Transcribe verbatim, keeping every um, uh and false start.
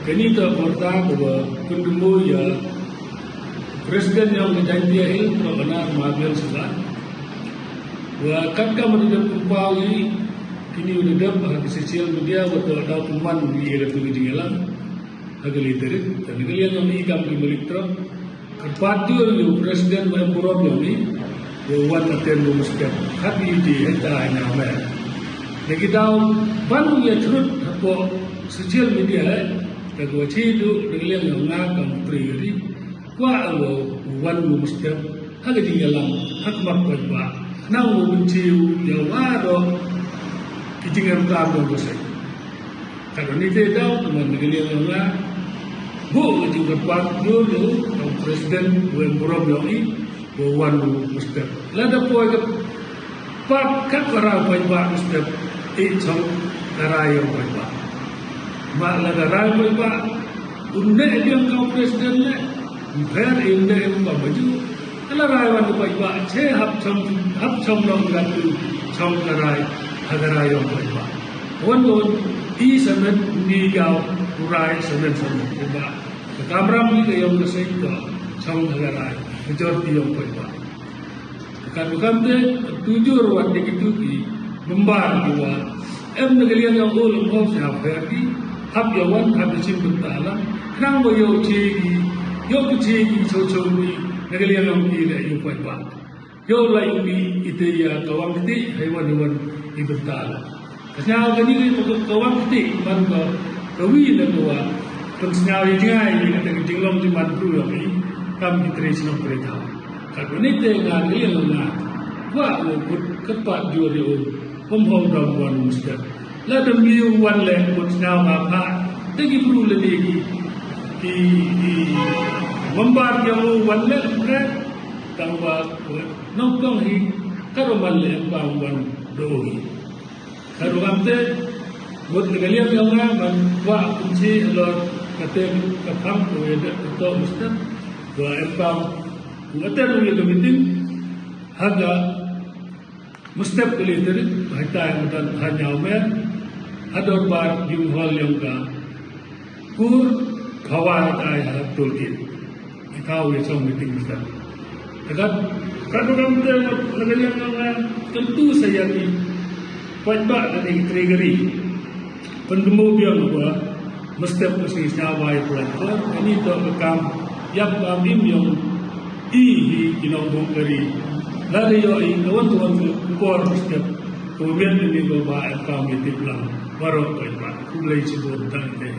Kani toh ka warta kawa pyndembuh ya President yong ka Jaintia Hills, Bah Mabian Sylvia. Wa katkam wa da dep pynpaw i, kini wa da dep ha ka social media wa toh daw pynman ya katu ka jingyalang ha ka lai tarik. Te na ka liang yong i kam ki malik truck, kyrpad jur ya u President wa em burom yong i, ya u wan attend wa mynstep. Hap i ji heta ha Ñiawmer. Na ki daw ban ya chrut hapoh social media, eh, te kawa chi du na ka liang yong nga kam u Treasury, kwah u wan wa mynstep ha ka jingyalang ha khmat paidbah, nang u pynchiw ya waroh ki jingemkaam yong ka seiñ. Katwa nitæ daw, te man na ka liang yong nga, buh ka jingkyrpad jur ya u kam u President wa em burom yong i, wa wan u mynstep. Lada poi ka pat kat ka rai paidbah mynstep, i chong ka rai yong paidbah. Ma lada rai paidbah, u neh biang kam u President leh, u pher i u neh u kam baju. Ka la rai wan u paidbah, che hap chong, hap chong nong katu, chong ka rai ha ka rai yong paidbah. Wan wan, i samen, ni gaw, u rai samen samen. Paidbah, ka kamram ni ka yong ka seiñ toh chong ha ka rai, majority yong paidbah. Katwa kamtæ, tujur wa da kitu ki member kiwa em na ka liang yong u, lam hok se hap pher ki, hap ya wan, hap ya chimbynta lang, khnang wa yoh che ki, yoh ki che ki, chong chong ki na ka liang yong ki leh yow paidbah. Yow lai u mi itæ ya ka wang kti, heiwan heiwan i bynta. Ka sñiaw kani ka, ka wang kti man ka, kawi la kawa pynsñiaw ya jngai ya katæ ka jinglong jingman bru yong i kam ki tre chnong tre thaw. Katwa nitæ nga na ka liang yong nga, kwah u kut kyrpad jur ya u, ym hoi dam wan mynstep. Lada mi u wan leh, mut sñiaw ma pha, tæ ki bru lane ki, ki, ki member yong u wan leh, re, tangwa, nongpong hi, katwa man leh empower wan da u hi. Katwa kamtæ, mut na ka liang yong nga, man kwah pynche halor katæ ka phang kawa da toh mynstep, wa empower, u attend u ya ka meeting ha ka mynstep ka lai tarik, heta ha madan ha Ñiawmer, ha dorbar yung hall yong ka Kur Phawa, heta ha toll gate. I thaw ya chong meeting mynstep. Te kat, katwa kamtæ, na ka liang yong nga, kyntu sa ya ki paidbah da ki Treasury, pyndembuh biang wa mynstep ka sngi sñiawbha ya paidbah. Kani toh ka kam yap kam im yong i hi ki nongbuh kari. Lada yoh i kawan kawan ka por mynstep, kawa miat kani kawa em kam ya tip lang waroh paidbah. Khublei chiboon, tang itæ.